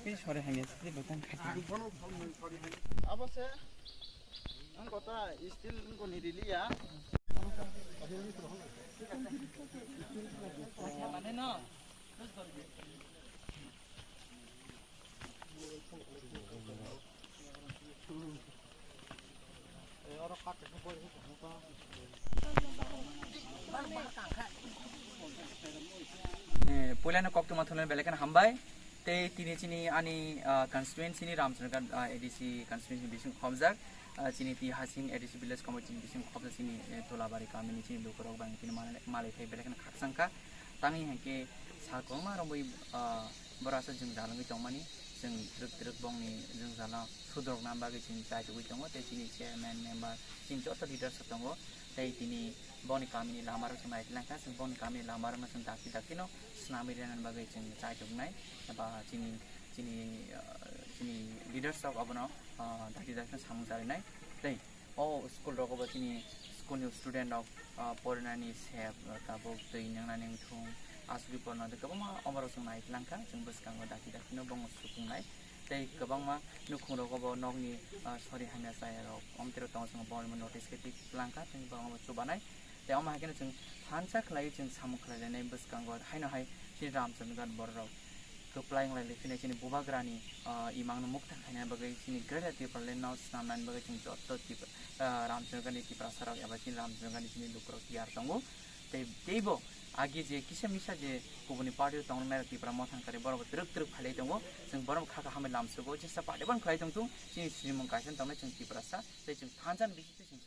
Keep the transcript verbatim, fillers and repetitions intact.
Yang Sori hanya sih bukan kaki. Abo se ang kota still ang koni rili ya. Mana no? Eh, puilano koktwma thulani belai kheno hambai. Tei tini chini ani, ah, constituency ni Ramchandra, ah, A D C constituency bising khobjak. Ah, chini ti hasing A D C village committee ni bising khobjak chini, eh, Tolabari kamini chini lukurok bang chini malai, malai phai belai kheno khakchangkha. Tangwi hwnkhe sal kwbangma romwi, ah, borok aswk jwngjal wngwi tongmani, chwng twrwk twrwk bongni jwngjal no sudrokna bagwi chwng chai tugwi tongo, tei chini chairman, member, chini joto leaders rok tongo, tei tini bongni kamini lama rok chwng nai tlang kha, chwng bongni kamini lama rok no chwng dakti dakti no swnamwi rwna bagwi chwng chai tubunai, eba chini, chini, ah, chini leaders rok obono, ah, dakti dakti no samung charinai, tei o school rogo bo chini school ni student rok, ah, porinani sep, ah, tabuk twi nwngnani wngthung, asugwi porna de kwbangma omorok chwng nai tlang kha, chwng bwskango dakti dakti no bongno sukungnai. Tei kwbangma nukhung rogo bo nokni, ah, sori hamya chaya rok omtwi rok tongo, chwng bo notice khe tik tlang kha, chwng bo chubanai. Tei omo hai kheno chwng thansa khlaiwi chwng samung khlai lainai bwskango haino hai chini Ramchandra Ghat borok rok kwplai wng lai phinai chini bubagrani, ah, imang no mukthang khaina bagwi chini Greater Tipraland no swnamnani bagwi chwng joto Tip-, ah, Ramchandra Ghat ni Tiprasa rok eba chini Ramchandra Ghat ni chini lukurok tiyar tongo. Tei, teibo agi je kisa misa je kubuni party o tongnai rok Tipra Motha kari borok bo twrwk twrwk phailai tongo. Chwng borok kha kha hambai lamsogo, jesa party ban khlai tongthung, chini sinimung kaisa tongnai chwng Tiprasa, tei chwng thansa ni bisingtwi chwng